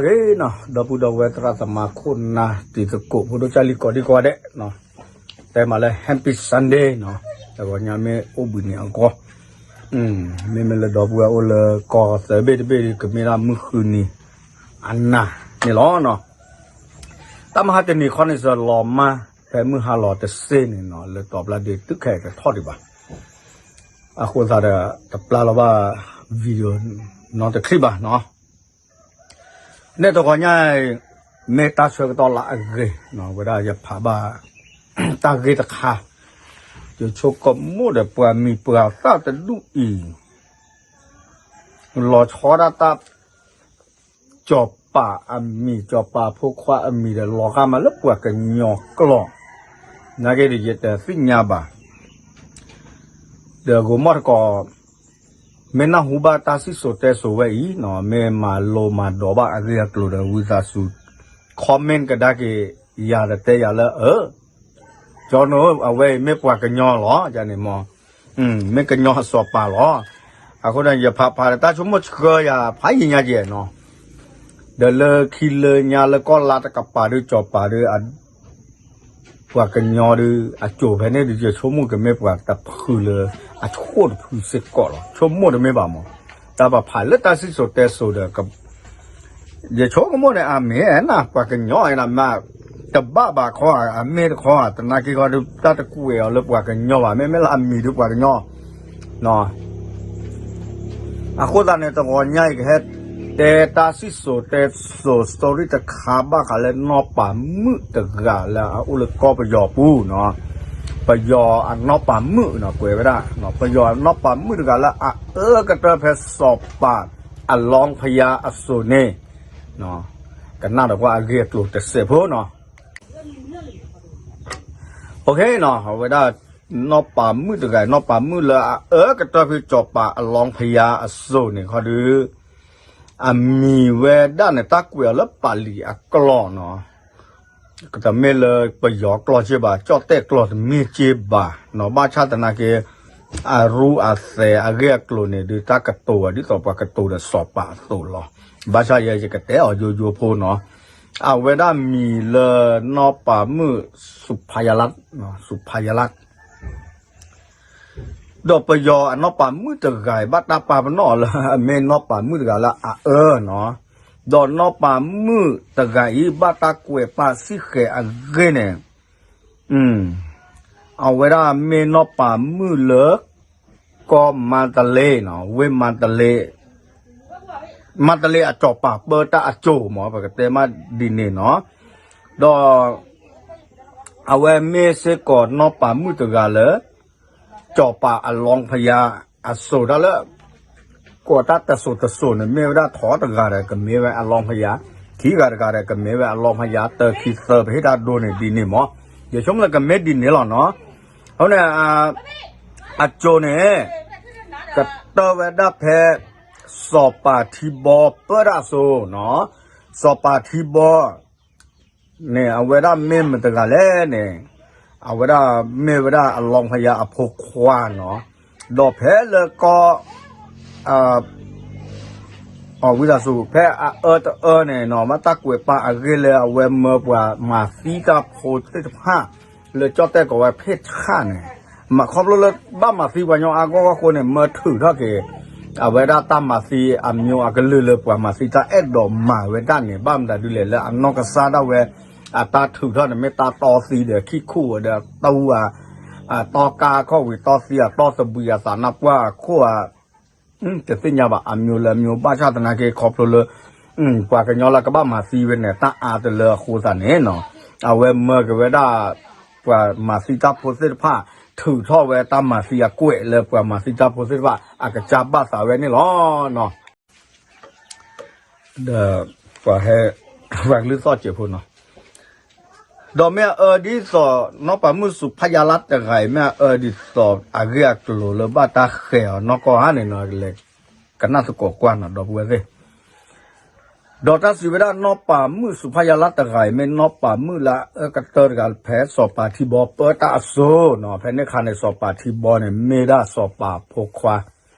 ဂ့ၤနီၤ ဒီပုၢ်ဒီဝဲၢ်သရၣ်သမါခိၣ်နၢ်တံၤသကိး ဖိဒိၣ်ကၢ်လံၤကိးဒံကိးဂၤဒဲး, တဲမးလၢ Happy Sunday နီၤ, တဂီၤညါမ့ၢ်အိၣ်ဘှံးနံၤအဂီၢ်, မ့မ့ၢ်လၢဒီပုၢ်ဝဲၢ်အိၣ်လၢကီၢ်သၢဘ့ၣ်တဘ့ၣ်ဒီး ကမ့ၢ်ဒၣ်မုၢ်ဃုနံၤအနၤန့ၣ်လီၤနီၤ. တၢ်မဟါတနံၤခီန့ၣ်စၢၤလီၤမၢ် ဖဲမုၢ်ဟါလီၤတစ့ၢ်န့ၣ်နီၤ လၢတီၤပျၢ်ဒ့တုၤခဲအံၤတထီၣ်ဒံးဘၣ်. အဃိသတးဒီး တပျၢ်လီၤဘၣ် video နီတချံၣ်ဘၣ်နီၤ. န့ၣ်တဂီၤညါအံၤ မ့ၢ်တၢ်ဆၢကတီၢ်လၢအဂ့ၤနီၤ ဝဲဒၣ်ယဖးဘၣ် တၢ်ဂ့ၢ်တခါ, ယဆိကမိၣ်ဒီးပှၤမံၤပှၤသၣ်တဒူၣ်အံၤ လီၤဆီဒၣ်တၢ် စီၤပၤအမံၤ စီၤပၤဖိခွါအမံၤဒီး လီၤဂာ်မးလၢပှၤကညီကျိာ်, နာ်က့ဒီးယတသ့ၣ်ညါဘၣ်. ဒီးဂိၤမီၢ်တကိး မ့ၢ်နၢ်ဟူဘၣ်တၢ်စံၣ်စိၤတဲစိၤဝဲအံၤနီၤ မ့ၢ်မၤလိမၤဒိးဘၣ်အဂ့ၢ်အကျိၤဒီး ဝံသးစူၤ comment ကဒါက့ၤယၤဒီးတဲယၤလၢ အၢ ကၠီနီၤ အဝဲအံၤမ့ၢ်ပှၤကညီလီၤ ယန့ၣ်မ့ၢ် မ့ၢ်ကညီအစီၤပၤလီၤ. အဃိဒီး ယဖးဖးဒီး တၢ်ဆိကမိၣ်ဆှၢယၤဖးယံာ်ညါကဲနီၤ, ဒီးလၢခံလၢညါလၢကီၢ်လါတကပၤဒီး စီၤပၤဒီး ပှၤကညီဒီး အစိၤဖဲန့ၣ်ဒီး ယဆိကမိၣ်ကမ့ၢ်ပှၤတဖုလၢအဆိၣ်တဖုစ့ၢ်ကီးလီၤ. ဆိကမိၣ်တမ့ၢ်ဘၣ်မး, တၢ်ပဖးလၢတၢ်စံၣ်စိၤတဲစိၤဒီး ယဆိကမိၣ်န့ၣ် အမ့ၢ်နၤ ပှၤကညီနၤမး, တဘၣ်ဘၣ်ခီဧါ အမ့ၢ်တခီဧါ သနာ်က့ခီဒီး တၢ်တကွဲးအီၤလၢပှၤကညီဘၣ် မ့မ့ၢ်လၢအမံၤဒီးပှၤကညီ အဃိသတးန့ၣ် တဂီၤညါအံၤကဟဲတဲတၢ်စံၣ်စိၤတဲစိၤ story တခါဘၣ်ဃးလၢ နီၢ်ပၤမုၣ်တဂၤလၢအအိၣ်လၢကီၢ်ပယီၤပူၤနီၤ, ပယီၤအနီၢ်ပၤမုၣ်နီၤ ကွဲးဝဲဒၣ် ပယီၤအနီၢ်ပၤမုၣ်တဂၤလၢအအၢကတၢၢ်ဖဲစီၤပၤအလီဖယါအစိၤန့ၣ် ကနၣ်ဒီးကွၢ်အဂ့ၢ်အကျိၤတစဲးဖိနီၤ. အဝဲဒၣ် နီၢ်ပၤမုၣ်တဂၤ နီၢ်ပၤမုၣ်လၢအအၢကတၢၢ်ဖဲစီၤပၤအလီဖယါအစိၤန့ၣ်ခီဒီး အမံၤဝဲဒၣ်န့ၣ် တၢ်ကွဲးအီၤလၢပာ်လံာ်အကျိာ်နီၤ, ကတမ့ၢ်လၢပယီၤကျိာ်က့ဘၣ် ကၠီၣ်တဲၣ်ကျိာ်တမ့ၢ်က့ဘၣ်နီၤ, ဘၣ်ဆၣ်သနာ်က့ အရူအသဲးအဂ့ၢ်အကျိၤန့ၣ် ဒုးတၢ်ကတိၤဝဲဒ်သိးပှၤကတိၤဒီးစီၤပၤအသိးလီၤ. ဘၣ်ဆၣ်ယဲယကတဲအီၤယိယိဖိနီၤ, အဝဲဒၣ်မံၤလၢနီၢ်ပၤမုၣ် စူဖါယါလါ စူဖါယါလါ ဒီးပယီၤအနီၢ်ပၤမုၣ်တဂၤအံၤ ဘၣ်တၢ်ပာ်ပနီၣ်အီၤလၢ အမ့ၢ်နီၢ်ပၤမုၣ်တဂၤလၢအအၢနီၤ, ဒီးနီၢ်ပၤမုၣ်တဂၤအံၤ ဘၣ်တၢ်ကွဲးပာ်စံၣ်ဃဲးအဂ့ၢ်န့ၣ် အဝဲဒၣ်မ့ၢ်နီၢ်ပၤမုၣ်လၢ ကီၢ်မါတလ့နီၤ, ဝ့ၢ်မါတလ့ မါတလ့အစီၤပၤပၢတၢ်အစိၤမး ပကတဲမးဒ်န့ၣ်နီၤ, ဒီး အဝဲမ့ၢ်စ့ၢ်ကီးနီၢ်ပၤမုၣ်တဂၤလၢ စီၤပၤအလီဖယါအစိၤတၢ်လၢ ကိးတၢ်တစိၤတစိၤန့ၣ် မ့ၢ်ဝဲဒၣ်ထီတဂၤဒီး ကမ့ၢ်ဝဲအလီဖယါ, ခံဂၤတဂၤဒီး ကမ့ၢ်ဝဲအလီဖယါ တၢ ခံ သၢ ပဟ့ၣ်တၢ်ဒိန့ၣ်ဒ်န့ၣ်မး, ယဆိကမိၣ်လၢကမ့ၢ်ဒ်န့ၣ်လီၤနီၤ, အဃိန့ၣ် အစိၤန့ၣ် ကတၢၢ်ဝဲဒၣ်ဖဲ စီၤပၤထံဘီပၢတၢ်အစိၤနီၤ, စီၤပၤထံဘီ န့ၣ် အဝဲဒၣ်မ့ၢ်မတၤတဂၤလဲၣ်န့ၣ်, အဝဲဒၣ်မ့ၢ်ဝဲဒၣ်အလီဖယါအဖိခွါနီၤ, ဒီးဖဲလၢကီၢ် အဝံသးစူၤ ဖဲအအၢတအၢန့ၣ်နီၤ, ဘၣ်တၢ်ကွဲးပာ်အဂ့ၢ်လၢအဝဲမၢပှၤမၤသံတၢ်ဖိသ့ၣ်တဖၣ် လၢကၠီၣ်တဲၣ်ကိးဝဲဖ့ၣ်ဆၣ်န့ၣ်, မၤခီဖျိလၢဘၣ်မၤသံပှၤကညီအါဂီၢ်ဂီၢ်အဃိန့ၣ် မၢထုးထီၣ်က့ၤ အဝဲဒၣ်တၢ်မၤသံအမျိုးအကလုာ်လၢပှၤမၤသံတၢ်အဲၣ်ဒိးမၤဝဲဒၣ်န့ၣ် ဘၣ်မတၤဒ်လဲၣ်လၢအနီၢ်ကစၢ်ဒၣ်ဝဲ အတၢ်ထုးထီၣ်န့ၣ် မ့ၢ်တၢ်တီသံဒီးခံခူၣ်ဝဲဒီးတူၢ်ဧါ, တီကါခီၣ်ဝံၤတီသံဧါ တီသဘှံးအသးနါပှၢ်အခိၣ်ဧါ တသ့ၣ်ညါဘၣ် အမျိုးလၢအမျိုး ဘၣ်ဆၣ်သနာ်က့ခီဖျိလၢ ပှၤကညီလၢကဘၣ်မၤသံဝဲန့ၣ် တၢ်အါတလၢအဃိသတးန့ၣ်နီၤ, အဝဲမၢက့ၤဝဲဒၣ် ပှၤမၤသံတၢ်ဖိသ့ၣ်တဖၣ် ထုးထီၣ်ဝဲတၢ်မၤသံအကွဲးလၢပှၤမၤသံတၢ်ဖိသ့ၣ်တဖၣ် အကစၢ်ဘၣ်သးဝဲန့ၣ်လီၤ. ဒီးပှၤဟဲ ပှၤကလုၢ်သီၣ်စဲးဖိနီၤ, ဒီးမ့ၢ်အအၢဒ်သိး နီၢ်ပၤမုၣ်စူၤဖါယါလါတဂၤအံၤ မ့ၢ်အအၢဒ်သိးအဂ့ၢ်အကျိၤလၢဘၣ်တၢ်ဃဲၤအီၤနီၢ်ကီၢ်ဧါန့ၣ်နီၤ လဲၤကနၣ်သကိးကွၢ်နီၤ ဒီပုၢ်ဝဲၢ်သ့ၣ်, ဒီးတၢ်စံးဝဲဒၣ်နီၢ်ပၤမုၣ်စူၤဖါယါလါတဂၤအံၤ မ့ၢ်နီၢ်ပၤမုၣ်လၢအအၢကတၢၢ်တဂၤဖဲစီၤပၤထံဘီပၢတၢ်အစိၤနီၤ, ဖဲန့ၣ်အခါန့ၣ် စီၤပၤထံဘီန့ၣ် မ့ၢ်ဒၣ်စီၤပၤဖိခွါ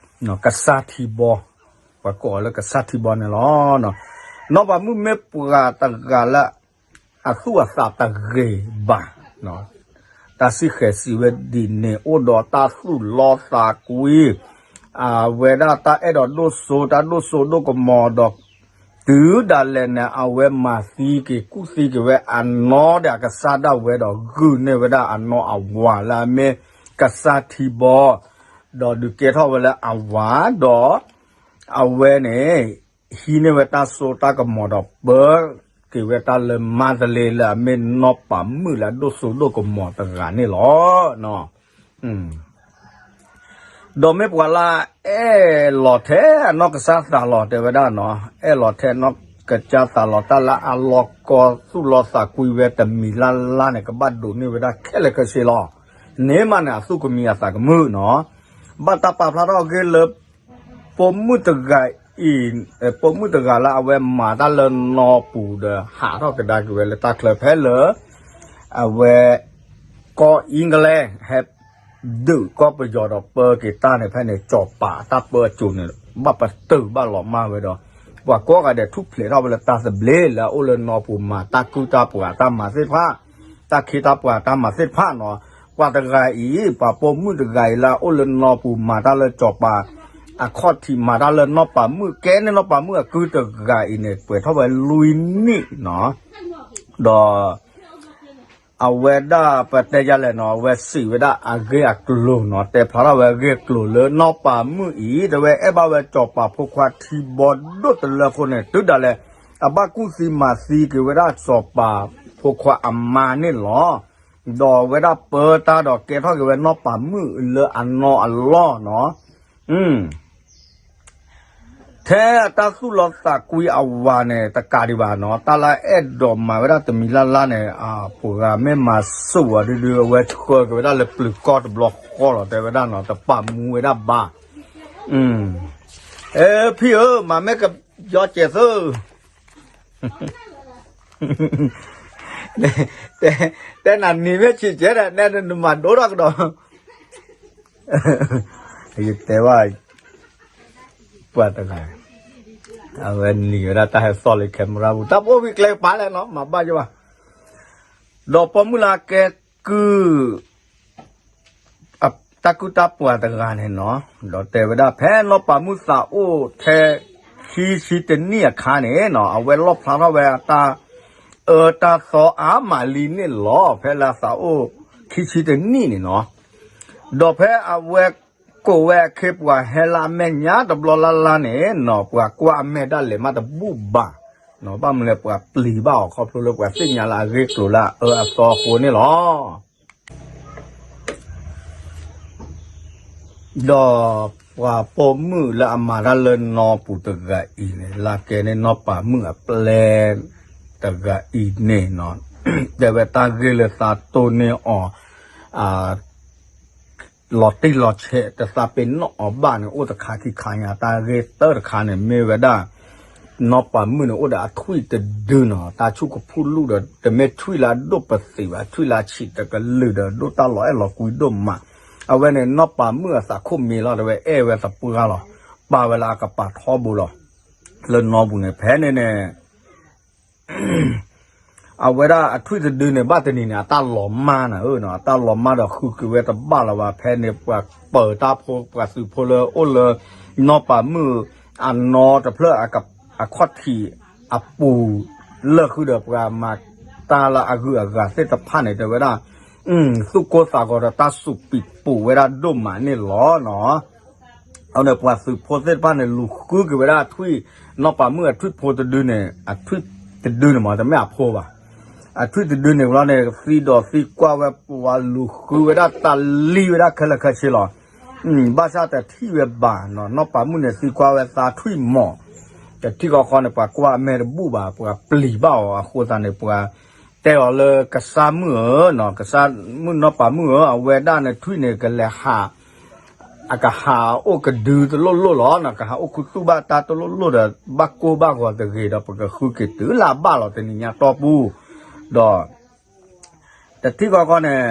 ကစၢ်ထံဘီ, ပှၤကိးအီၤလၢကစၢ်ထံဘီန့ၣ်လီၤ. နီၢ်ပၤမုၣ်မ့ၢ်ပှၤတဂၤလၢ အသူၣ်အသးတဂ့ၤဘၣ်, တၢ်စံၣ်ဃဲၤစံးဝဲဒ်န့ၣ် အိၣ်ဒီးတၢ်သူၣ်လီသးကွံ, အဝဲဒၣ်တၢ်အဲၣ်ဒိးဒိၣ်စိ တၢ်ဒိၣ်စိဒိၣ်ကမီၤဒီး တုၤဒၣ်လဲာ်န့ၣ် အဝဲမၤသံက့ၤကူၣ်သံက့ၤဝဲအနီၢ်ဒီး အကစၢ်ဒၣ်ဝဲဒီး ဂုာ်န့ၢ်ဝဲဒၣ်အနီၢ်အဝၤလၢအမ့ၢ်ကစၢ်ထံဘီ, ဒီးဒုးကဲထီၣ်ဝဲလၢအဝၤဒီး အဝဲန့ၣ် ဟံးန့ၢ်ဝဲတၢ်စိတၢ်ကမီၤဒီးပၢက့ၤဝဲတၢ်လၢမါတလ့လၢအမ့ၢ်နီၢ်ပၤမုၣ်လၢအဒိၣ်စိဒိၣ်ကမီၤတဂၤန့ၣ်လီၤ. ဒီးမ့ၢ်ပှၤလၢအအဲၣ်လီၤထဲအနီၢ်ကစၢ်သးလီၤတဲဝဲဒၣ်နီၤ, အဲၣ်လီၤထဲအနီၢ်ကစၢ်သးလီၤ တၢ်လၢအလီၤကီသူၣ်လီသးကွံဝဲတမံၤလၢ်လၢ်န့ၣ် ကဘၣ်ဒိးန့ၢ်ဝဲဒၣ်ခဲလၢာ်ခဲဆ့လီၤ. န့ၣ်မးန့ၣ် အသူၣ်ကမံအသးကမုာ်နီၤ, ဘၣ်တၢ်ပာ်ဖျါထီၣ်အဂ့ၢ်လၢ ပိာ်မုၣ်တဂၤအံၤ, ပိာ်မုၣ်တဂၤလၢအဝဲမၤတၢ်လၢနီၢ်ပူၤဒီး ဟးထီၣ်ကဒါက့ၤဝဲလၢတၢ်ချၢဖဲလၢ အဝဲ ကီၢ်အ့ကလံး ဟဲဒုးကီၢ်ပယီၤဒီးပၢက့ၤတၢ်န့ၣ် ဖဲန့ၣ် စီၤပၤတၢ်ပၢအစိၤန့ၣ် ဘၣ်ပတုာ်ဘၣ်လီၤမၢ်ဝဲဒီး ပှၤကိးဂၤဒဲးထူၣ်ဖျဲးထီၣ်ဝဲလၢတၢ်သဘျ့လၢအအိၣ်လၢနီၢ်ပူၤ မၤတၢ်ကုၢ်တၢ်ပှၤ တၢ်မၤသ့ၣ်တဖၣ်, တၢ်ခ့တၢ်ပှၤတၢ်မၤသ့ၣ်တဖၣ်နီၤ, ပှၤတဂၤအံၤ ပှၤပိာ်မုၣ်တဂၤအံၤလၢအအိၣ်လၢနီၢ်ပူၤ မၤတၢ်လၢစီၤပၤ အခီၣ်ထံး မၤတၢ်လၢနီၢ်ပၤမုၣ် ကဲန့ၢ်နီၢ်ပၤမုၣ်အကုၢ်တဂၤအံၤန့ၣ် ပှဲၤထီၣ်ဝဲလွံၢ်နံၣ်နီၤ, ဒီး အဝဲဒၣ်ပတဲယလဲၣ်နီၤ အဝဲစံးဝဲဒၣ်အဂ့ၢ်အကျိၤနီၤ, တဲဖျါထီၣ်ဝဲအဂ့ၢ်အကျိၤလၢနီၢ်ပၤမုၣ်အံၤ တဲဝဲအဲၣ်ဘၣ်ဝဲစီၤပၤဖိခွါထံဘီဒိၣ်တလၢအဃိန့ၣ် တုၤဒၣ်လဲာ် အဘၣ်ကူၣ်သံမၤသံက့ၤဝဲဒၣ်စီၤပၤဖိခွါအမါန့ၣ်လီၤ. ဒီးအဝဲဒၣ်ပၢတၢ်ဒီးကဲထီၣ်က့ၤဝဲနီၢ်ပၤမုၣ်လၢအနီၢ်အလီၢ်နီၤ. ထဲအတၢ်သူၣ်လီသးကွံအဝၤန့ၣ် တကးဒံးဘၣ်နီၤ, တၢ်လၢအဲၣ်ဒိးမၤဝဲဒၣ်တမံၤလၢ်လၢ်န့ၣ် ပှၤဂၤမ့ၢ်မၤစိာ်အီၤဒုဒု အဝဲဆှၢက့ၤဝဲဒၣ်လၢပျုၤကီၢ်တဘျီဃီလီၤ တဲဝဲဒၣ်နီၤ, တပာ်မူဝဲဒၣ်ဘၣ်. အဲ ဖံဧၢ, မၤမ့ၢ်ကယီကဲးသၢ တဲနၤနံၤမ့ၢ်ဆံးကဲးဒီး နဲနမၤဒိၣ်ထီၣ်ကဒီး ယတဲဘၣ် ပှၤတဂၤ အဝဲနံၤဝဲဒၣ်တၢ်ဟဲသီၣ်လၢ camera ပူၤ တၢ်ပိာ်မုၣ်ကျဲကပၤလဲၣ်နီၤ မၤဘၣ်ယဘၣ် ဒီးပိာ်မုၣ်လၢအကဲကုၢ် တၢ်ကုၢ်တၢ်ပှၤတဂၤန့ၣ်နီၤ, ဒီးတဲဝဲဒၣ် ဖဲနီၢ်ပၤမုၣ်သးအိၣ်ထဲ ခံဆံတနံၣ်အခါန့ၣ်နီၤ, အဝဲလီၣ်ဖျါထီၣ်ဝဲအတၢ်အၢတၢ်သီအါမးလံန့ၣ်လီၤ. ဖဲလၢအသးအိၣ်ခံဆံတနံၣ်န့ၣ်နီၤ, ဒီးဖဲအဝဲကိးဝဲအခ့ပှၤဟဲလၢအမဲာ်ညါတဘျီလၢ်လၢ်န့ၣ်နီၤ, ပှၤကွၢ်အမဲာ်ဒၣ်လဲာ်မးတဘူၣ်ဘၣ်, ဘၣ်မနုၤလဲၣ် ပှၤပျံၤဘၣ်အီၤခီဖျိလၢပှၤသ့ၣ်ညါလၢအဂ့ၢ်ကျိၤလၢအအၢအသီအဃိန့ၣ်လီၤ. ဒီးပှၤပိာ်မုၣ်လၢအမၤတၢ်လၢနီၢ်ပူၤတဂၤအံၤန့ၣ် လၢကဲန့ၢ်နီၢ်ပၤမုၣ်အပျဲၢ်တဂၤအံၤန့ၣ်နီၤ, တဲဝဲတၢ်ဂ့ၢ်လၢသးတိၢ်န့ၢ်အီၤ လီၤတံၢ်လီၤဆဲးတသးပ့ၤနီၣ်အီၤဘၣ်န့ၣ် အိၣ်တခါခံခါညါ, တၢ်ဂ့ၢ်တၢၢ်တခါန့ၣ် မ့ၢ်ဝဲဒၣ် နီၢ်ပၤမုၣ်န့ၣ် အိၣ်ဒီးအထွံၣ်တဒုနီၤ, တၢ်ဆူၣ်ကဖူၣ်လူၢ်ဒီး တမ့ၢ်ထွံၣ်လၢအဒိၣ်ပသံးဘၣ်, ထွံၣ်လၢအဆံးတကလုာ်ဒီး ဒိၣ်တၢ်လီၤအဲၣ်လီၤကွံဒိၣ်မး, အဝဲန့ၣ်နီၢ်ပၤမုၣ်အသးခိၣ်မံၤလီၤ, တဲဝဲအဲၣ်ဝဲသပှၢ်လီၤ, ပာ်ဝဲလၢအကပၤထီဘိလီၤ, လၢနီၢ်ပူၤန့ၣ် ဖဲန့ၣ်န့ၣ် အဝဲဒၣ်အထွံၣ်တဒုန့ၣ် ဘၣ်တနံၤန့ၣ် အတၢ်လီၤမၢ်နၤဧၢ, အတၢ်လီၤမၢ်ဒီးဃုက့ၤဝဲတဘၣ်လၢၤဘၣ်, ဖဲန့ၣ်ပှၤပၢၤတၢ်ဖိ ပှၤသုးဖိလၢအိၣ်လၢ နီၢ်ပၤမုၣ်အနီတဖျၢၣ် အခီၣ်ထံးအပူၤလၢာ်ဃုာ်ဒီး ပှၤမၤတၢ်လၢအဂုၤအဂၤသ့ၣ်တဖၣ်န့ၣ် တဲဝဲဒၣ် သူၣ်ကိၢ်သးဂီၤဒီးတၢ်စူးပံးပိာ်ဝဲဒၣ်ဒိၣ်မးန့ၣ်လီၤနီၤ. အဝဲန့ၣ်ပှၤသုးဖိသ့ၣ်တဖၣ်န့ၣ် လူၤဃုက့ၤဝဲဒၣ်အထွံၣ်, နီၢ်ပၤမုၣ်အထွံၣ်ဖိတဒုန့ၣ်, အထွံၣ်တဒုန့ၣ်မ့ၢ် တမ့ၢ်အဖိဘၣ်, အထွံၣ်တဒုန့ၣ်ဝဲလီၤန့ၣ် သံဒီးသံကွၢ်ဝဲ ပှၤလူၤဃုဝဲဒၣ်တၢ်လံဝဲဒၣ်ခဲလၢာ်ခဲဆ့လီၤ. ဘၣ်ဆၣ်တထံၣ်ဝဲဘၣ်နီၤ, နီၢ်ပၤမုၣ်န့ၣ် သံကွၢ်ဝဲသးထွံၣ်မီၢ်, တထံၣ်ဃီဃီန့ၣ် ပှၤကွၢ်အမဲာ်တဘူၣ်ဘၣ်, ပှၤပျံၤဘၣ်အီၤအဃိသတးန့ၣ် ပှၤတဲအီၤလၢကစၢ်မုၣ်ဧၢ, ကစၢ်မုၣ်နီၢ်ပၤမုၣ်ဧၢ, အဝဲဒၣ်န့ၣ်ထွံၣ်န့ၣ် ကလဲၤဟး အကဟးအိၣ်ကဒုတလိၣ်လိၣ်လီၤ, ကဟးအိၣ်ခူသူၣ်ဘၣ်တၢ်တလိၣ်လိၣ်ဒီး ဘၣ်ကိၢ်ဘၣ်ဂီၤတဂ့ၤဒီး ပကဃုက့ၤတုၤလၢအဘၣ်လီၤတနံၤညါတီၢ်ပူၤ, ဒီး တထံၣ်ဃီဃီန့ၣ်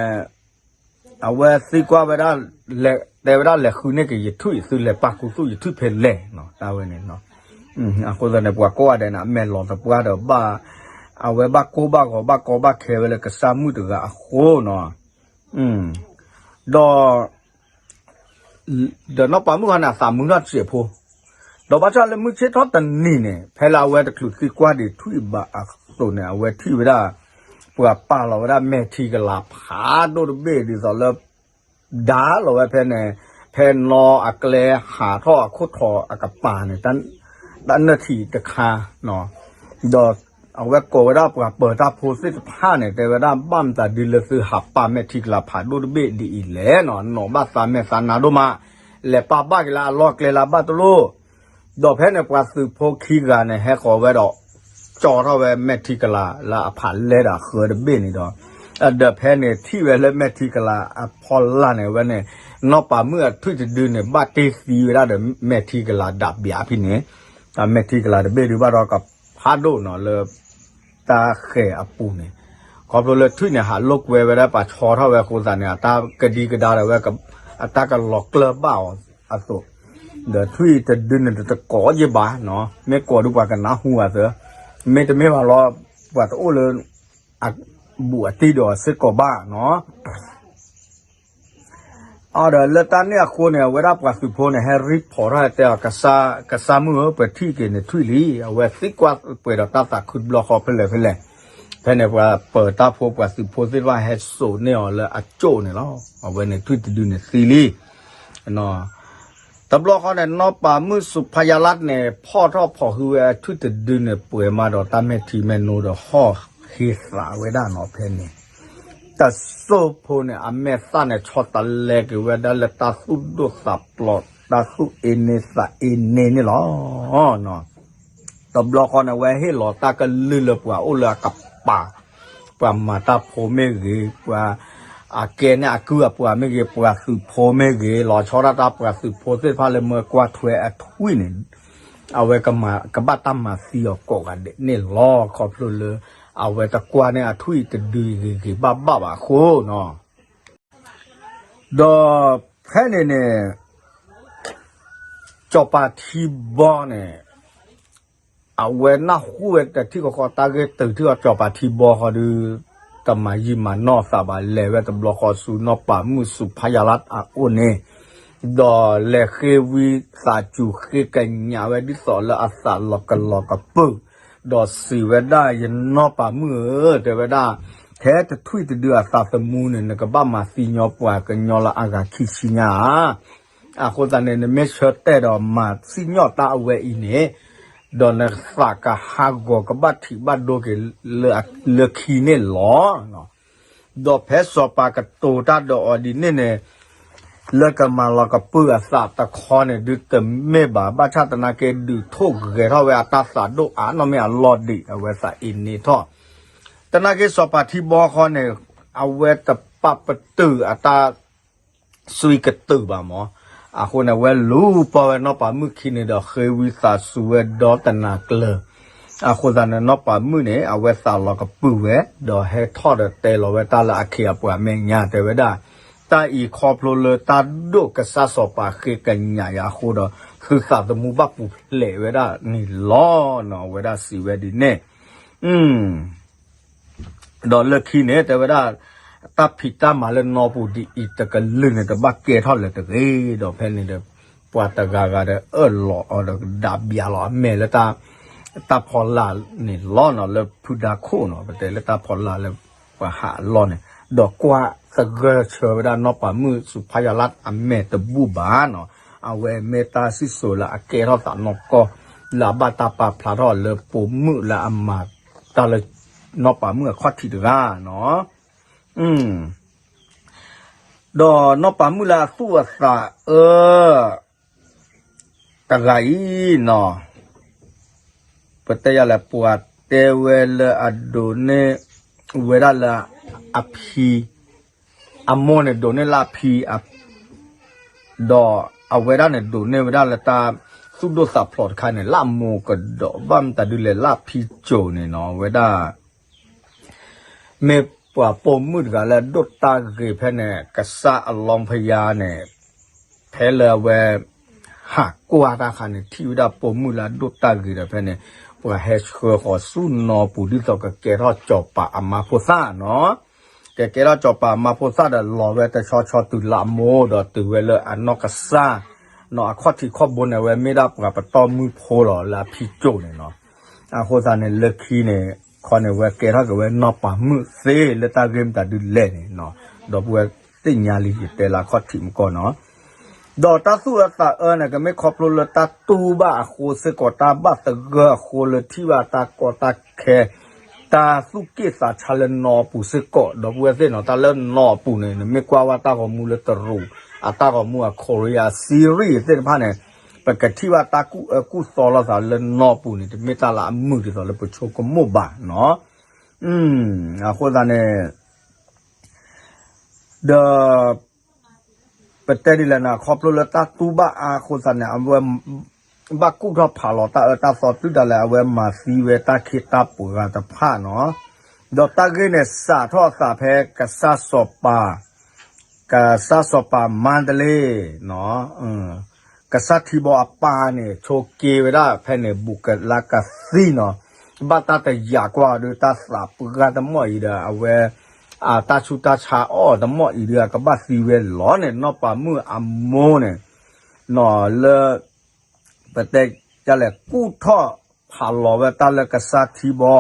အဝဲသံကွၢ်ဝဲဒၣ်, တဲဝဲဒၣ်လဲၤဃုန့ၢ်က့ၤယထွံၣ်, သုလဲၤပာ်ခူသူၣ်ယထွံၣ်ဖဲလဲၣ်, တၢ်ဝဲန့ၣ် အဃိသတးန့ၣ် ပှၤကိးဂၤဒဲးန့ၣ် အမဲာ်လီၤသပှၢ်ဒီးဘၣ်, အဝဲဘၣ်ကိၢ်ဘၣ်ဂီၤဘၣ်ကီဘၣ်ခဲဝဲလၢကစၢ်မုၣ်တဂၤအဃိနီၤ, ဒီး ဒီးနီၢ်ပၤမုၣ်ခီန့ၣ် အသးမုာ်ထီၣ်စဲးဖိ, ဒီးဘၣ်ဆၣ်လၢမုၢ်ဆ့ၣ်ထီၣ်တနံၤန့ၣ် ဖဲလၢအဝဲတချုးသံကွၢ်ဒံးထွံၣ်ဘၣ်အသိးန့ၣ် အဝဲထံၣ်ဝဲဒၣ် ပှၤပာ်လီၤဝဲဒၣ်မဲာ်ထံကလၤဖးဒိၣ်တဘ့ၣ်ဒ်သိးလၢ ဒါလီၤဝဲဖဲန့ၣ်, ဖဲနီၢ်အကျဲဟးထီၣ်အခိၣ်ထီးအကပၤန့ၣ်, တၢ်နၢၣ်ထံးတခါ, ဒီးအဝဲကိးဝဲဒၣ်ပှၤပၢၤတၢ်ဖိသ့ၣ်တဖၣ်န့ၣ် တဲဝဲဒၣ်ဘၣ်မတၤဒ်လၢသုဟးပာ်မဲာ်ထံကလၤဖးဒိၣ်တဘ့ၣ်ဒ်အံၤလဲၣ်နီၤ, နီၢ်ဘၣ်သးမဲာ်သးနါဒိၣ်မး, လဲၤပာ်ဘၣ်က့ၤလၢအလီၢ်ကျဲလၢအဘၣ်တလိၣ်, ဒီးဖဲန့ၣ်ပှၤသုးဖိခံဂၤန့ၣ် ဟဲဃီၤဝဲဒီး ကၠီထီၣ်ဝဲမဲာ်ထံကလၤလၢအဖးလဲၢ်ဒီးအဃၢတဘ့ၣ်န့ၣ်ဒီး, ဒီးဖဲန့ၣ်ထံၣ်ဝဲလၢမဲာ်ထံကလၤအဖီလာ်န့ၣ် အဝဲန့ၣ် နီၢ်ပၤမုၣ်အထွံၣ်တဒုန့ၣ် ဘၣ်တ့ၢ်သံဝဲဒၣ်ဒီးမဲာ်ထံကလၤဒၣ်ဘျးဖဲန့ၣ်, မဲာ်ထံကလၤတဘ့ၣ်ဒုးဘၣ်ဒီးကဖးဒိၣ်နီၤလၢ တၢ်ဃဲၤအပူၤန့ၣ်, ခီဖျိလၢထွံၣ်န့ၣ် ဟးလိာ်ကွဲဝဲဒၣ်ပှၤဆီထီၣ်ဝဲအဃိသတးန့ၣ် အတၢ်ကဒံကဒါဒီးဝဲ အတၢ်ကလီၤကျၢၢ်ဘၣ်အီၤအသိး, ဒီးထွံၣ်တဒုန့ၣ်တကိးယ့ၢ်ဘၣ်နီၤ, မ့ၢ်ကိးဒုးပှၤကနၢ်ဟူအသး, မ့တမ့ၢ်ဘၣ်လီၤ ပှၤတအိၣ်လၢ အဘူးအတံၢ်ဒီးစ့ၢ်ကီးဘၣ်နီၤ. အဒီးလၢတၢ်န့ၣ်အဃိန့ၣ် အဝဲဒၣ်ပှၤသုးဖိန့ၣ် ဟဲ report ထီၣ် ဟဲတဲအီၤ ကစၢ်မုၣ်ဧၢ ပထံၣ်က့ၤနထွံၣ်လံ, အဝဲသံကွၢ်ပှဲၤဒီးတၢ်သးခုတဘျီဃီဖဲလဲၣ်ဖဲလဲၣ်, ဖဲန့ၣ်ပှၤပၢၤတၢ်ဖိပှၤသုးဖိသ့ၣ်တဖၣ်ဟဲစိာ်န့ၢ်အီၤလၢအကၠိၣ်န့ၣ်လီၤ. အဝဲန့ၣ်ထွံၣ်တဒုန့ၣ်သံလံ တဘျီဃီန့ၣ် နီၢ်ပၤမုၣ်စူၤဖါယါလါန့ၣ် ဖီၣ်ထီၣ်ဖီၣ်ဟုဝဲထွံၣ်တဒုန့ၣ် ပှဲၤမးဒီးတၢ်မဲာ်ထံမဲာ်နိဒီးဟီၣ်ဟ့သးဝဲဒၣ်နီၤဖဲန့ၣ်, တစိၢ်ဖိန့ၣ် အမဲာ်သၣ်န့ၣ် ဆီတလဲက့ၤဝဲဒၣ်လၢတၢ်သူၣ်ဒိၣ်သးဖျိး တၢ်သူၣ်အ့န့သးအ့န့န့ၣ်လီၤ. တဘျီဃီန့ၣ် အဝဲဟ့ၣ်လီၤတၢ်ကလုၢ်လၢပှၤအိၣ်လၢအကပၤ, ပှၤမၤတၢ်ဖိမ့ၢ်ဂ့ၤ, ပှၤအကဲန့ၢ်အကုၢ်အပှၤမ့ၢ်ဂ့ၤ, ပှၤသုးဖိမ့ၢ်ဂ့ၤ, လီၤဆီဒၣ်တၢ်ပှၤသုးဖိသ့ၣ်တဖၣ်လၢမၢကွၢ်ထွဲအထွံၣ်န့ၣ်, အဝဲကဘၣ်တၢ်မၤသံအီၤကိးဂၤဒဲးန့ၣ်လီၤ. ခီဖျိလၢ အဝဲတကွၢ်န့ၢ်အထွံၣ်တဒုဂ့ၤဂ့ၤဘၣ်ဘၣ်ဘၣ်အဃိနီၤ. ဒီးဖဲန့ၣ်န့ၣ် စီၤပၤထံဘီန့ၣ် အဝဲနၢ်ဟူဝဲတထံၣ်ဃီဃီ တၢ်ဂ့ၢ်တုၤထံၣ်ဃီ စီၤပၤထံဘီဃီဒီး တမၤယံာ်မၤနီၢ်သးဘၣ် လဲၤဝဲတဘျီဃီဆူနီၢ်ပၤမုၣ်စူၤဖါယါလါအအိၣ်န့ၣ်, ဒီးလဲၤဃ့ဝံသးစူၤဃ့ကညးဝဲဒ်သိးလၢအသးလီၤကလီၤကပၢၢ်, ဒီးစံးဝဲဒၣ် ယနီၢ်ပၤမုၣ်ဧၢ, တဲဝဲဒၣ်, ထဲတထွံၣ်တဒုအသးသမူန့ၣ် နကဘၣ်မၤသံညီပှၤကညီလၢအဂၤခံဆံညါဧါ. အဃိသတးန့ၣ် နမ့ၢ်ဆၢတဲာ်ဒီးမၤသံညီတၢ်အဝဲအံၤန့ၣ်, ဒီးနသးကဟးဂီၤကဘၣ်ထံးဘၣ်ဒိက့ၤလၢခံန့ၣ်လီၤ. ဒီးဖဲစီၤပၤကတိၤတၢ်ဒီးအီၤဒ်န့ၣ်န့ၣ်, လၢကမၤလီၤကပၢၢ်အသးတခီန့ၣ် ဒုးတမ့ၢ်ဘၣ်, ဘၣ်ဆၣ်သနာ်က့ဒုးထိၣ်ဂဲၤထီၣ်ဝဲအတၢ်သးဒိၣ်အါနီၢ်မ့ၢ်အလီၢ်ဒံး အဝဲသးအ့န့ထီၣ်, သနာ်က့စီၤပၤထံဘီဃီန့ၣ် အဝဲတပာ်ပတုာ်အတၢ် စွံကတုာ်ဘၣ်မး, အဃိန့ၣ် အဝဲလူၤပိာ်ဝဲနီၢ်ပၤမုၣ်ခံန့ၣ်ဒီး ဃ့ဝံသးစူၤဝဲဒီတနၤကျၢၤ, အဃိသတးန့ၣ် နီၢ်ပၤမုၣ်န့ၣ် အဝဲသးလီၤကပုာ်ဝဲ, ဒီးဟဲထီၣ်ဒီးတဲလီၤဝဲတၢ်လၢအခ့အပှၤမဲာ်ညါ တဲဝဲဒၣ်, တၢ်အံၤခီဖျိလၢတၢ်ဒိၣ်ကစၢ်စီၤပၤဃ့ကညးယၤအဃိဒီး သုသးသမူဘၣ်ပူၤဖျဲးဝဲဒၣ်န့ၣ်လီၤနီၤ, အဝဲဒၣ်စံးဝဲဒ်န့ၣ် ဒီးလၢခံန့ၣ် တဲဝဲဒၣ်, တၢ်ဖံးတၢ်မၤလၢနီၢ်ပူၤဒ်အံၤတကလုာ်န့ၣ် တဘၣ်ကဲထီၣ်လၢၤတဂ့ၤ, ဒီးဖဲန့ၣ်ဒီး ပှၤတဂၤဂၤဒီးအၢၣ်လီၤအီၤဒီးကဒါဘျါလီၤအမဲာ်လၢ တၢ်ဖီလာ်န့ၣ်လီၤနီၤ, လၢဖုဒါခိၣ်နီၤ, ပတဲလၢတၢ်ဖီလာ်လၢ ပှၤဟးအလီၢ်န့ၣ်, ဒီးကွၢ်သဂၢၢ်ဆၢဝဲဒၣ်နီၢ်ပၤမုၣ်စူၤဖါယါလါအမဲာ်တဘူၣ်ဘၣ်နီၤ, အဝဲမ့ၢ်တၢ်စံၣ်စိၤလၢအကဲထီၣ်သးနီၢ်ကီၢ် လၢအဘၣ်တၢ်ပာ်ဖျါထီၣ်လၢပိာ်မုၣ်လၢအမၤတၢ်လၢ နီၢ်ပၤမုၣ်အခီၣ်ထံးတဂၤနီၤ, ဒီးနီၢ်ပၤမုၣ်လၢအသူၣ်အသးအၢ တဂၤအံၤနီၤ, ပတဲယၤလဲၣ် ပှၤတဲဝဲလၢအဒိးန့ၢ်ဝဲဒၣ်လၢအဖံ, အမိၢ်န့ၣ်ဒိးန့ၢ်လၢအဖံ, ဒီးအဝဲဒၣ်န့ၣ်ဒိးန့ၢ်ဝဲဒၣ်လၢတၢ်သူၣ်ဒိၣ်သးဖျိးတခါန့ၣ် လၢအမိၢ်ကဒီး ဘၣ်မတၤဒုလဲၣ် လၢအဖံကၠိၤန့ၣ်နီၤ, အဝဲဒၣ် မ့ၢ်ပှၤပိာ်မုၣ်တဂၤလၢအဒိၣ်တၢ်ဂ့ၤဖဲန့ၣ် ကစၢ်အလီဖယါန့ၣ် ဖဲလၢအဝဲ ဟးကွၢ်တၢ်ခါန့ၣ် ထံၣ်ဝဲဒၣ်ပိာ်မုၣ်လၢအဒိၣ်တၢ်ဂ့ၤဒီးဖဲန့ၣ် ပှၤဟဲဆှၢဃီၤဆူနီၢ်ပူၤ ဒ်သိးကကဲထီၣ်စီၤပၤအမါဖိသၣ်နီၤ. ကကဲထီၣ်စီၤပၤအမါဖိသၣ်ဒီးလီၤဝဲတဆီဆီတုၤလၢအမိၢ်ဒီးတုၤဝဲလၢအနီၢ်ကစၢ်နီၤ. အခီၣ်ထံးခီၣ်ဘိန့ၣ် အဝဲမ့ၢ်ဒၣ်ပှၤပတီၢ်မုၢ်ဖိလီၤလၢအဖံကၠိန့ၣ်နီၤ. အဃိသတးန့ၣ် လၢခံန့ၣ် ခီန့ၣ် ဝဲကဲထီၣ်က့ၤဝဲနီၢ်ပၤမုၣ်သ့လၢတၢ်ဂ့ၢ်မတၤဒုလဲၣ်န့ၣ်နီၤ. ဒီပုၢ်ဝဲၢ်သ့ၣ်ညါလံ ယတဲလၢအခီၣ်ထံးမကီၢ်နီၤ. ဒီးတၢ်သူၣ်အၢသးအၢန့ၣ် ကမ့ၢ်ခီဖျိလၢတၢ်တူၢ်ဘၣ်အဃိစ့ၢ်ကီး တၢ်ဘၣ်သဂၢၢ်အဃိလၢထံၣ်ဘၣ်တၢ်ကီတၢ်ခဲ တၢ်သူၣ်က့ၣ်သးဆါလၢနီၢ်ပူၤစ့ၢ်ကီး ဒီပုၢ်ဝဲၢ်သ့ၣ်နီၤ. တၢ်လၢနီၢ်ပူၤန့ၣ် နမ့ၢ်ကွၢ်ဝဲတၢ်ဂီၤမူလၢတရူး အတၢ်ဂီၤမူအ Korea series သ့ၣ်တဖၣ်န့ၣ် ပကထံၣ်ဘၣ်တၢ်ကူၣ်အၢကူၣ်သီလိာ်သးလၢနီၢ်ပူၤန့ၣ် တမ့ၢ်တၢ်လၢအမုာ်ဒ်သိးလၢပဆိကမိၣ်ဘၣ်နီၤ. အဃိသတးန့ၣ် ဒီး ပတဲဒ်လဲၣ်န့ၣ် ခီဖျိလၢတၢ်တူၢ်ဘၣ်အါအဃိသတးန့ၣ် အဝဲ ဘၣ်ကူၣ်ထီၣ်ဖးလီၤတၢ်အၢတၢ်သီတုၤဒၣ်လဲာ် အဝဲမၤသံဝဲတၢ်ခ့တၢ်ပှၤတဖၣ်နီၤ. ဒီးတၢ်ဂ့ၢ်န့ၣ် စးထီၣ်အသးဖဲကစၢ်စီၤပၤ ကစၢ်စီၤပၤမါတလ့ ကစၢ်ထံဘီအပၢ်န့ၣ် ဆိးက့ဝဲဒၣ်ဖဲန့ၣ် ဘူးကလါကသံနီၤ. ဘၣ်တၢ်တယာ်ကွၢ်ဒီး တၢ်သးပှၢ်တမီၢ်အံၤဒီး အဝဲ အတၢ်ဆူးတၢ်ဆါအီၣ်တမီၢ်အံၤဒီး အကဘၣ်သံဝဲလီၤန့ၣ် နီၢ်ပၤမုၣ်အမိၢ်န့ၣ် လၢ ပတဲဒ်လဲၣ် ကူၣ်ထီၣ်ဖးလီၤဝဲတၢ်လၢကစၢ်ထံဘီ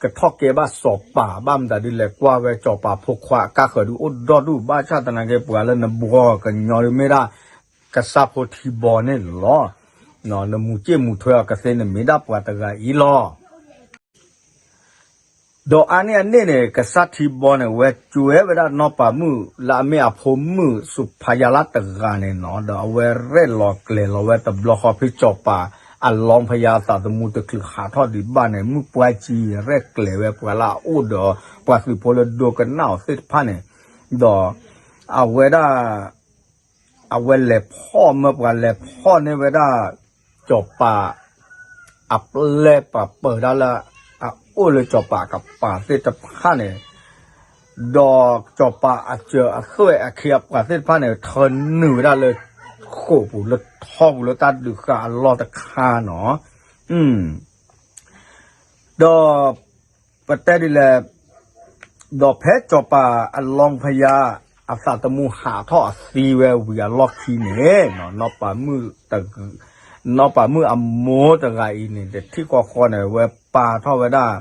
ကထီၣ်ကဲဘၣ်စီၤပၤ ဘၣ်မတၤဒ်လဲၣ် ကွၢ်ဝဲစီၤပၤဖိခွါအကါဃၢၤဒုးအိၣ်ဒီဒူၣ် ဘၣ်ဆၣ်သနာ်က့ ပှၤလၢနဘှီကညီဒုးမ့ၢ်ဒၣ် ကစၢ်ဖိထံဘီန့ၣ်လီၤ. နမူၤစ့ၣ်မူၤထွဲအီၤကသ့န့ၣ်မ့ၢ်ဒၣ်ပှၤတဂၤအံၤလီၤ. ဒီးအါန့ၢ်အန့ၣ်န့ၣ် ကစၢ်ထံဘီန့ၣ် ဝဲကွဲဝဲဒၣ်နီၢ်ပၤမုၣ်လၢအမ့ၢ်အဖိမုၣ်စူးဖးယါလၢတဂၤန့ၣ်နီၤ, ဒီးအဝဲရဲၣ်လီၤကျဲၤလီၤဝဲတဘျီဃီ ဖဲစီၤပၤအလီဖယါအသးသမူတချုးဟးထီၣ်ဒံးဘၣ်န့ၣ် မုၣ်ပှၢ်ကံရဲၣ်ကျဲၤဝဲပှၤလၢအအိၣ်ဒီး ပှၤသုးဖိလၢဒိကနၣ်အီၤသ့ၣ်တဖၣ်န့ၣ်, ဒီးအဝဲဒၣ် အဝဲလဲၤဖီၣ်မၢပှၤလဲၤဖီၣ်န့ၢ်ဝဲဒၣ် စီၤပၤ အပျဲၢ်ပှၤပၢၤတၢ်လၢ အအိၣ်လၢစီၤပၤအကပၤသ့ၣ်တဖၣ်န့ၣ်, ဒီးစီၤပၤအစၢၤအသွဲၣ်အခ့အပှၤသ့ၣ်တဖၣ်န့ၣ် ထၢနုာ်ဝဲဒၣ်လၢ ဃိာ်ပူၤ လၢထီပူၤ လၢတၢ်ဒုးဃာ်အလီၢ်တခါနီၤ. ဒီး ပတဲဒ်လဲၣ်, ဒီးဖဲစီၤပၤအလီဖယါ အသးသမူဟးထီၣ်အသံဝဲဝံၤအလီၢ်ခံန့ၣ်, နီၢ်ပၤမုၣ်အမိၢ်တဂၤအံၤန့ၣ် တထံၣ်ဃီဃီန့ၣ် ဝဲပာ်ထီၣ်ဝဲဒၣ်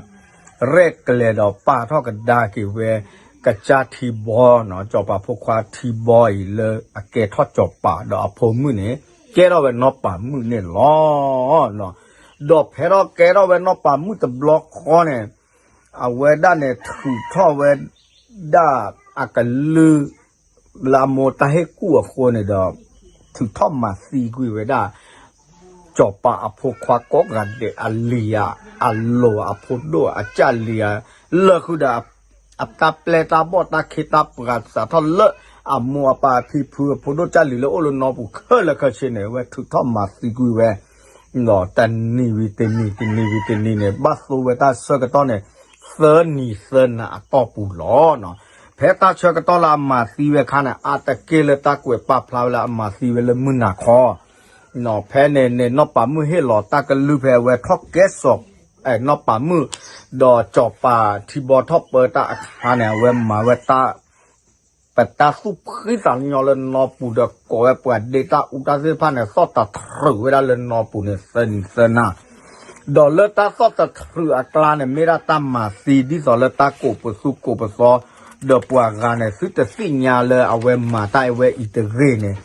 ရဲၣ်ကျဲၤဒီးပာ်ထီၣ်ကဒါက့ၤဝဲ ကစၢ်ထံဘီနီၤ, စီၤပၤဖိခွါထံဘီအံၤလၢအကဲထီၣ်စီၤပၤ ဒီးအဖိမုၣ်န့ၣ် ကဲထီၣ်ဝဲနီၢ်ပၤမုၣ်န့ၣ်လီၤ. ဒီးဖဲထီၣ်ကဲထီၣ်ဝဲနီၢ်ပၤမုၣ်တဘျီဃီန့ၣ် အဝဲဒၣ်န့ၣ် ထုးထီၣ်ဝဲဒၣ် အကလုၢ် လၢအမိၢ်တၢ်ဟ့ၣ်ကူၣ်အဃိန့ၣ်ဒီး ထုးထီၣ်မၤသံကွံာ်ဝဲဒၣ် စီၤပၤအဖိခွါကိးဂၤဒဲး အလံၤဧါ, အလိၤဧါ, အဖိဒိၣ်ဧါ, အကၢ်လံၤဧါ, လၢဃုာ်ဒီး အတၢ်ပျဲၢ်တၢ်ဘီၣ် တၢ်ခ့တၢ်ပှၤ စးထီၣ်လၢအမိၢ်အပၢ်အဖံဖု အဖိဒိၣ်ကၢ်လံၤလၢအိၣ်လၢနီၢ်ပူၤခဲလၢာ်ခဲဆ့န့ၣ် အဝဲထုးထီၣ်မၤသံကွံာ်ဝဲ ဒီးတနံၤဝံၤတနံၤ တနံၤဝံၤတနံၤန့ၣ် ဘၣ်သိဝဲတၢ်ဆၢကတီၢ်န့ၣ် သၢနံၤသၢနၤအတီၢ်ပူၤလီၤ. ဖဲတၢ်ဆၢကတီၢ်လၢအမၤသံဝဲအခါန့ၣ် အါတက့ၢ်လၢတၢ်ကွဲးပာ်ဖျါဝဲလၢအမၤသံဝဲလၢမုၢ်နၤခီ ဖဲန့ၣ်န့ၣ် နီၢ်ပၤမုၣ်ဟ့ၣ်လီၤတၢ်ကလုၢ်ဖဲအဝဲထီၣ်ကဲစီၤ နီၢ်ပၤမုၣ် ဒီးစီၤပၤထံဘီထီၣ်ပၢတၢ်အခါန့ၣ် အဝဲမၤဝဲတၢ် ပတၢ်သူၣ်ဖှံသးညီလၢနီၢ်ပူၤဒီးကိးဝဲပှၤဒ့တၢ်အူတၢ်သ့ၣ်တဖၣ်န့ၣ် သီၣ်တထြုးဝဲဒၣ်လၢနီၢ်ပူၤန့ၣ် သၢနံၤသၢနၤ ဒီးလၢတၢ်သီၣ်တထြုးအကျါန့ၣ် မ့ၢ်ဒၣ်တၢ်မၤသံဒ်သိးလၢတၢ်ကိးပသူကိးပသီ ဒီးပှၤဂၤန့ၣ် သုတသ့ၣ်ညါလၢအဝဲမၤတၢ်အဝဲအံၤတဂ့ၤန့ၣ်,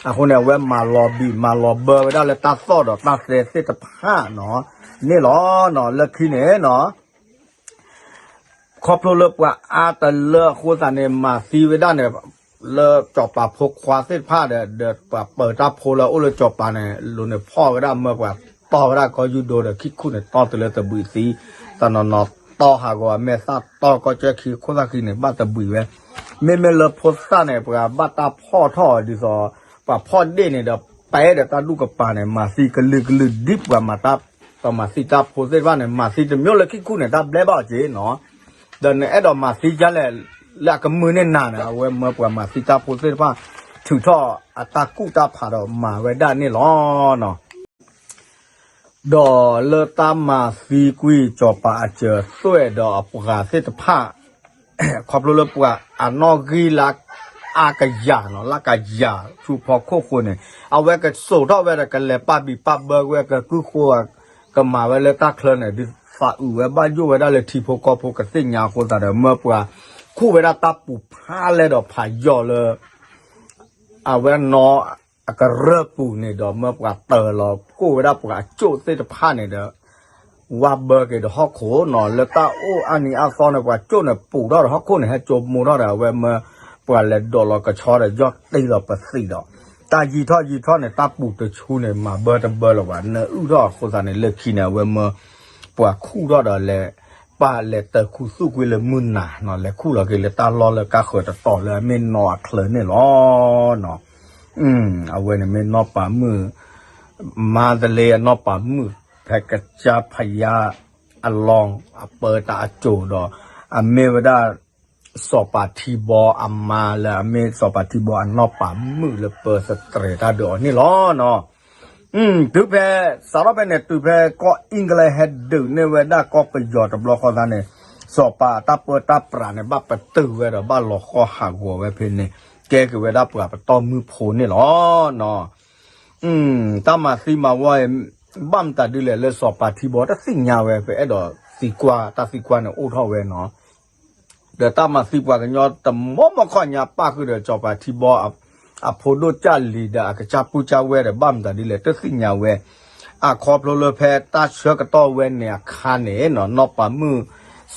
အဃိန့ၣ် အဝဲမၤလီၤဘံၣ်မၤလီၤဘၢဝဲဒၣ်လၢတၢ်သီၣ်ဒီးတၢ်သဲသ့ၣ်တဖၣ်နီၤ န့ၣ်လီၤ. လၢခံန့ၣ်နီၤ ခီဖျိလၢပှၤအါတလၢအဃိသတးန့ၣ် မၤသံဝဲဒၣ်န့ၣ် လၢစီၤပၤဖိခွါသ့ၣ်တဖၣ်ဒီး ဒီးပှၤပၢၤတၢ်ဖိလၢအိၣ်လၢစီၤပၤန့ၣ် လိၤန့ၣ်ဖီၣ်ဝဲဒၣ်မၢပှၤတီၢ်ဝဲဒၣ်ကီၢ်ယူဒိၣ်ဒီးခံခူၣ်န့ၣ် တီၢ်တုၤလၢတဘှံးသံ, တနီၤနီၤတီၢ်ဟးဂီၤအမဲာ်သၣ်တီၢ်ကီၢ်ကၠၢခံခိၣ်သၣ်ခံန့ၣ် ဘၣ်တဘှံးဝဲ, မ့မ့ၢ်လၢဖိသၣ်န့ၣ် ပှၤဘၣ်တၢ်ဖီၣ်ထီၣ်ဒ်သိး ပှၤဖီၣ်ဒ့ၣ်န့ၣ်ဒီး ပဲဒီးတၢ်ဒူၣ်ကပၤန့ၣ် မၤသံကလုာ်ကလုာ်ဒ်ပှၤမၤတၢ် ပှၤမၤသံတၢ်ဖိသ့ၣ်တဖၣ်န့ၣ် မၤသံတမံၤလၢခံခူၣ်န့ၣ် တၢ်ဘျဲဘၣ်အီၤက့ၤနီၤ, ဒီးနအဲၣ်ဒိးမၤသံဒ်လဲၣ် လၢအကမုာ်န့ၢ်နၤန့ၣ် အဝဲမၢပှၤမၤသံတၢ်ဖိသ့ၣ်တဖၣ် ထုးထီၣ်အတၢ်ကူၣ်တၢ်ဖးဒီးမၤဝဲဒၣ်န့ၣ်လီၤ. ဒီးလၢတၢ်မၤသံကွံာ်စီၤပၤအစၢၤသွဲၣ်ဒီးအပှၤသ့ၣ်တဖၣ် ခီဖျိလၢပှၤအနီၣ်ဂံၢ်လၢအါကယၤနီၤ လၢကယၤဆူဖီခိၣ်ဃိန့ၣ် အဝဲကစိာ်ထီၣ်ဝဲဒီး ကလဲၤပာ်ဘံၣ်ပာ်ဘၢကွံာ်ကကုၢ်ဃိ ကမၤဝဲလၢတၢ်ချၢန့ၣ် ဒုးသးအုးဝဲဘၣ်ယိၣ်ဝဲဒၣ်လၢထံဖိကီၢ်ဖိကသ့ၣ်ညါအဃိသတးဒီး မၢပှၤခူၣ်ဝဲဒၣ်တၢ်ပူၤဖးလဲၢ်ဒီးဖးယီၤလၢ အဝဲနီၢ်အကရၢၢ်ပူၤန့ၣ်ဒီး မၢပှၤတၢၤလီၤကိၣ်ဝဲဒၣ်ပှၤအကၠိၣ်သ့ၣ်တဖၣ်န့ၣ်ဒီး ဝါဘၢက့ၤဒီးဟီၣ်ခိၣ်နီၤ လၢတၢ်အိၣ်အါနံၤအါသီန့ၣ် ပှၤကၠိၣ်န့ၣ် ပူၤထီၣ်ဒီးဟီၣ်ခိၣ်န့ၣ် ဟဲကၠိမိၢ်ထီၣ်ဒီး အဝဲမၢပှၤလဲၤဒိးလီၤကဆီဒီး ယီၢ်တ့လီၤပသံးဒီး တၢ်ယံၤထီၣ်ယံၤထီၣ်န့ၣ် တၢ်ပူၤတဆူန့ၣ် မၤဘၢတဘၢလၢၤဘၣ် နအုၣ်ထီၣ်အဃိသတးန့ၣ် လၢခံန့ၣ် အဝဲမၢပှၤခူၣ်ထီၣ်ဒီးလဲၤ ပာ်လဲၤတၢၤခူသူၣ်ကွံာ်လၢမုၢ်နၤနီၤ လဲၤခူၣ်လီၤက့ၤလၢတၢ်လီၢ်လၢကါဃၢၤတတီၤလၢအမ့ၢ်နီၢ်အချၢန့ၣ်လီၤ. အဝဲန့ၣ်မ့ၢ်နီၢ်ပၤမုၣ် မါတလ့အနီၢ်ပၤမုၣ် ဖဲကစၢ်ဖယါအလီၢ် အပၢတၢ်အစိၤဒီး အမ့ၢ်ဝဲဒၣ် စီၤပၤထံဘီအမါလၢအမ့ၢ်စီၤပၤထံဘီအနီၢ်ပၤမုၣ်လၢပၢသတြဲၤတၢ်ဒီးအီၤန့ၣ်လီၤ. တုၤဖဲ စးထီၣ်ဖဲန့ၣ် တုၤဖဲကီၢ် England ဟဲဒုးန့ၢ်ဝဲဒၣ်ကီၢ်ပယီၤတဘျီဃီသတးန့ၣ် စီၤပၤတၢ်ပၢတၢ်ပြးန့ၣ် ဘၣ်ပတုာ်ဝဲဒီးဘၣ်လီၤဃီဟးဂီၤဝဲဖဲန့ၣ် ကဲက့ၤဝဲဒၣ်ပှၤပတီၢ်မုၢ်ဖိန့ၣ်လီၤ. တၢ်မၤသံမၤဝီအံၤ ဘၣ်မတၤဒ်လဲၣ်လၢစီၤပၤထံဘီတသ့ၣ်ညါဝဲ ပအဲၣ်ဒိးသံကွၢ် တၢ်သံကွၢ်န့ၣ်အိၣ်ထီၣ်ဝဲနီၤ ဒီးတၢ်မၤသံပှၤကညီတမီမီခီညါပၣ်ဃုာ်ဒီးစီၤပၤထံဘီ အဖိဒိၣ်ကၢ်လံၤဒီးအကစၢ်ပူၤကၢ်ဝဲဒီး ဘၣ်မတၤဒ်လဲၣ်တသ့ၣ်ညါဝဲ အခီဖျိလၢဖဲတၢ်ဆၢကတီၢ်ဝဲန့ၣ်အခါန့ၣ်နီၤ နီၢ်ပၤမုၣ်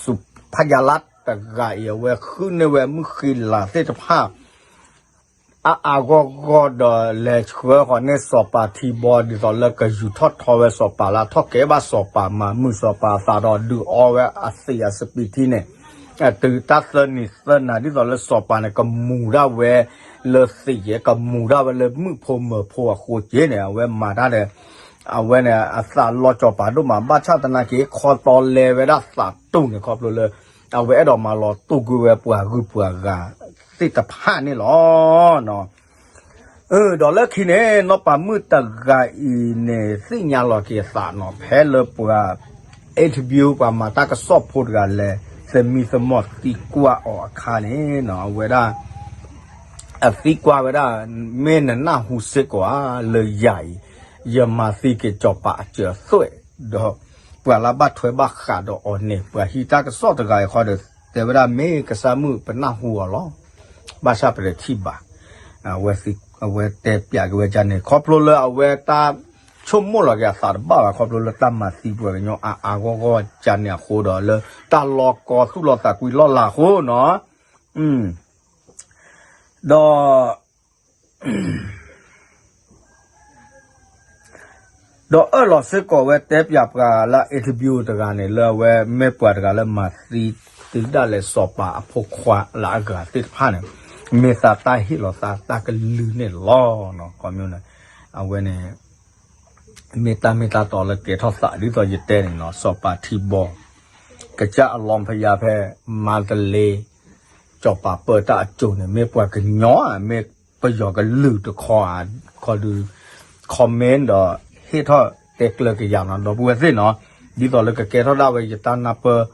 စူၤဖယါလါတဂၤအံၤ အဝဲဃုန့ၢ်ဝဲမုၣ်ဃံလၤသ့ၣ်တဖၣ် အါအါဂီၢ်ဂီၢ်ဒီးလဲၤဆှၢဃီၤန့ၢ်စီၤပၤထံဘီ ဒ်သိးလၢကယူၤထီၣ်ထီဝဲစီၤပၤလၢထီၣ်ကဲဘၣ်စီၤပၤမၤမုာ်စီၤပၤအသးဒီး ဒုးအီဝဲအသံးအစပံးထံန့ၣ် တုၤတၢ်သၢနံၤသၢနၤ ဒ်သိးလၢစီၤပၤန့ၣ် ကမူၤဒၣ်ဝဲလၢသံးက့ ကမူၤဒၣ်ဝဲလၢမုၣ်ဖိမၢၤဖိအဃိက့န့ၣ် အဝဲမၤတၢ်ဒီး အဝဲန့ၣ် အသးလီၤစီၤပၤဒိၣ်မး ဘၣ်ဆၣ်သနာ်က့ ခီတီလဲဝဲဒၣ်သးတူၢ်န့ၣ် ခီဖျိလၢ အဝဲအဲၣ်ဒိးမၤလီၤတူၢ်ကွံာ်ဝဲပှၤဂုၤပှၤဂၤသ့ၣ်တဖၣ်န့ၣ်လီၤ. ဒီးလၢခံန့ၣ် နီၢ်ပၤမုၣ်တဂၤအံၤန့ၣ် သ့ၣ်ညါလီၤက့ၤအသးနီၤ ဖဲလၢပှၤ interview ပှၤမၤတၢ်ကစီၣ်ဖိတဂၤလဲၤ သမံသမိးသံကွၢ်အီၤအခါန့ၣ် အဝဲဒၣ် အသံကွၢ်ဝဲဒၣ် မ့ၢ်နနၢ်ဟူစ့ၢ်ကီးဧါ လၢယၤအံၤ ယမၤသံက့ၤစီၤပၤအစၢၤသွဲၣ် ဒီးပှၤလၢဘၣ်ထွဲဘၣ်ဃးဒီးအီၤန့ၣ် ပှၤဟံးတၢ်ကစီၣ်တဂၤအံၤဃီဒီး တဲဝဲဒၣ်မ့ၢ်ကစၢ်မုၣ်ပနၢ်ဟူအီၤလီၤ. ဘၣ်ဆၣ်ပတထံၣ်ဘၣ် အဝဲတဲပၠးက့ၤဝဲဒ်န့ၣ် ခီဖျိလၢအဝဲတၢ်ဆိကမိၣ်လီၤက့ၤအသးတဘၣ်ဘၣ် ခီဖျိလၢတၢ်မၤသံပှၤကညီအါအါဂီၢ်ဂီၢ်ဒ်န့ၣ်အဃိဒီး လၢတၢ်လီၢ်ကီသူၣ်လီၤသးကွံလီၢ်လၤအဃိနီၤ ဒီး ဒီးအၢၣ်လီၤစ့ၢ်ကီးဝဲတဲပၠးပှၤလၢ interview တဂၤန့ၣ် လၢအဝဲမ့ၢ်ပှၤတဂၤလၢမၤသံတုၤဒၣ်လဲာ်စီၤပၤအဖိခွါလၢအဂၤသ့ၣ်တဖၣ်န့ၣ် မ့ၢ်သးတၢ်ဟ့ၣ်လီၤသးတၢ်ကလုၢ်န့ၣ်လီၤ. အဝဲန့ၣ် မ့ၢ်တၢ်မ့ၢ်တၢ်တီလၢကဲထီၣ်သးဒ်သိးယတဲန့ၣ်နီၤ စီၤပၤထံဘီ ကစၢ်အလီဖယါဖဲ မါတလ့ စီၤပၤပၢတၢ်အစိၤန့ၣ် မ့ၢ်ပှၤကညီဧါ မ့ၢ်ပယီၤကလုာ်တခီဧါ ခီဒုး comment ဒီး ဟ့ၣ်ထီၣ်တဲကျၢၤကယၤနီၤ ဒီပုၢ်ဝဲၢ်သ့ၣ်နီၤ ဒ်သိးလၢကကဲထီၣ်ဒၣ်ဝဲယတၢ်နၢ်ပၢၢ်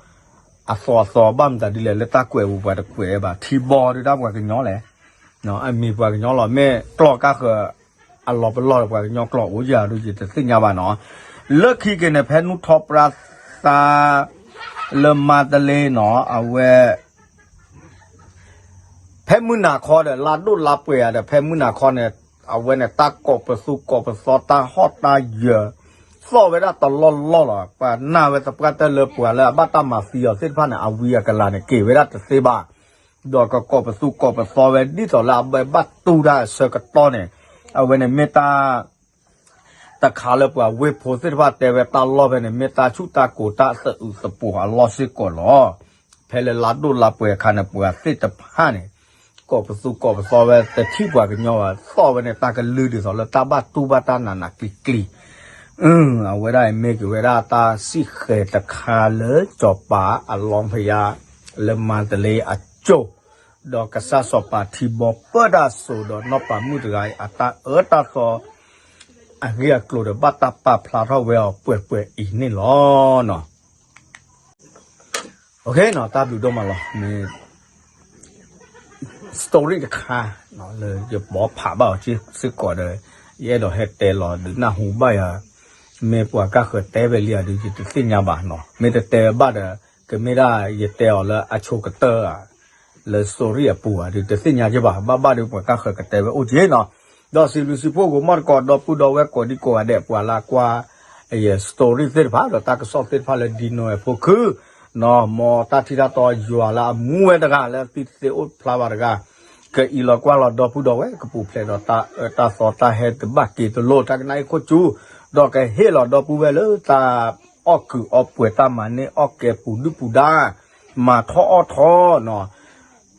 အသီအသီ ဘၣ်မတၤဒ်လဲၣ်လၢတၢ်ကွဲးပူၤပှၤတကွဲးဘၣ် ထံဘီဒုးဒၣ်ပှၤကညီလဲၣ် အမံၤပှၤကညီလီၤ မ့ၢ်ကျီၢ်ကါဃၢၤ အလီၤပလီၢ်ဒီးပှၤကညီကျီၢ်အိၣ်ယၤဒုးယတသ့ၣ်ညါဘၣ်နီၤ လၢခံက့ၤန့ၣ် ဖဲနူၢ်ထီပြါသါ လၢမါတလ့နီၤ အဝဲ ဖဲမုၢ်နၤခီဒီး လါဒိၣ်လါပှဲၤဧါဒီး ဖဲမုၢ်နၤခီန့ၣ် အဝဲန့ၣ် တၢ်ကိးပသူကိးပသီ တၢ်ဟီၣ်တၢ်ယၢၤ သီၣ်ဝဲဒၣ်တလီၢ်လီၢ်လီၤ. ပှၤနာ်ဝဲသပှၢ်တၢၢ်လၢပှၤလၢအဘၣ်တၢ်မၤသံအီၤသ့ၣ်တဖၣ်န့ၣ် အဝံအကလၤန့ၣ် က့ၤဝဲဒၣ်တသ့ဘၣ်. ဒီးကကိးပသူကိးပသီဝဲ ဒ်သိးလၢအဘၣ်တူၢ်တၢ်အဆၢကတီၢ်န့ၣ် အဝဲန့ၣ်မ့ၢ်တၢ် တခါလၢပှၤဝ့ၢ်ဖိသ့ၣ်တဖၣ်တဲဝဲတၢ်လီၢ်ဖဲန့ၣ် မ့ၢ်တၢ်ဆူၣ်တၢ်ကိၤတၢ်သအုးသပှီၤအလီၢ်စ့ၢ်ကီးလီၤ. ဖဲလၢလါဒိၣ်လါပှဲၤအခါန့ၣ် ပှၤသ့ၣ်တဖၣ်န့ၣ် ကိးပသူကိးပသီဝဲတထံၣ်ပှၤကညီဘၣ် သီၣ်ဝဲန့ၣ်တၢ်ကလုၢ်ဒ်သိးလၢတၢ်ဘၣ်တူၢ်ဘၣ်တၢ်နးနးကျံၤကျံၤ အဝဲဒၣ်အံၤမ့ၢ်က့ၤဝဲဒၣ်တၢ်စံၣ်ဃဲၤတခါလၢစီၤပၤအလီဖယါ လၢမါတလ့အစိၤ ဒီးကစၢ်စီၤပၤထံဘီပၢတၢ်စိၤဒီးနီၢ်ပၤမုၣ်တဂၤအံၤ အတၢ်အၢတၢ်သီ အဂ့ၢ်အကျိၤဒီး ဘၣ်တၢ်ပာ်ဖျါထီၣ်ဝဲအီၤပှဲၤပှဲၤအံၤန့ၣ်လီၤ. တၢ်ဘျုးဒိၣ်မးလီၤ. မ့ၢ် story တခါ လၢယဘီဖးဘၣ်အီၤစ့ၢ်ကီးဒီး ယအဲၣ်ဒိးဟဲတဲလီၤဒုးနၢ်ဟူဘၣ်ယၤ, မ့ၢ်ပှၤကၢ်ဃၢၤတဲဝဲလံဧါဒုး ယတသ့ၣ်ညါဘၣ်နီၤ, မ့ၢ်တတဲဘၣ်ဒီး ကမ့ၢ်ဒၣ်ယတဲအီၤလၢအဆိကတၢၢ်ဧါ, လၢ story အပူၤဧါဒုး တသ့ၣ်ညါက့ဘၣ်, ဘၣ်ဘၣ်ဒီးပှၤကၢ်ဃၢၤကတဲဝဲအိၣ်က့နီၤ, ဒီးစံးဘျုးစံးဖှိၣ်ကမီၣ်တကိး ဒီပုၢ်ဒီဝဲၢ်ကိးဒံကိးဂၤဒဲး ပှၤလၢကွၢ် story သ့ၣ်တဖၣ် ဒီးတၢ်ကစီၣ်သ့ၣ်တဖၣ်လၢဒ်နီၢ်အဖိခု နီၤ မ်တၢ်ထံၣ်တၢ်တီယွၤလၢအမူဝဲတဂၤလၢသုတသ့အိၣ်ဖျါဘၣ်တဂၤ, ကအံးလီၤကွၢ်လီၤဒီပုၢ်ဒီဝဲၢ် ကပူၤဖျဲးဒီးတၢ်အၢတၢ်သီတၢ်ဟဲတဘၣ်က့ၤတလိၣ် တၢ်ကနၣ်အံၤခိၣ်ကၠူ, ဒီးကဟ့ၣ်လီၤဒီပုၢ်ဝဲၢ်လၢတၢ်အီၣ်ကုာ်အီပှဲၤ တၢ်မၤန့ၢ်အီၣ်ကဲပူၤဒုၣ်ပူၤဒါ, မၤထီၣ်အီၣ်ထီၣ်နီၤ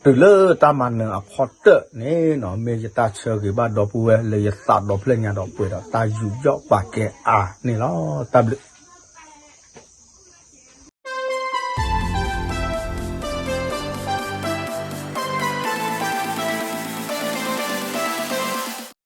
တုၤလၢတၢ်မၤနၢၤအဖီတၢၣ်န့ၣ်နီၤ မ့ၢ်ယတၢ်ဆၢဂ့ၤဘၣ်ဒီပုၢ်ဝဲၢ်လၢယသးဒီဖျၢၣ်ညါဒီးပှဲၤဒီးတၢ်ယူးယီၣ်ပာ်ကဲအါန့ၣ်လီၤ. တၢ်ဘျုး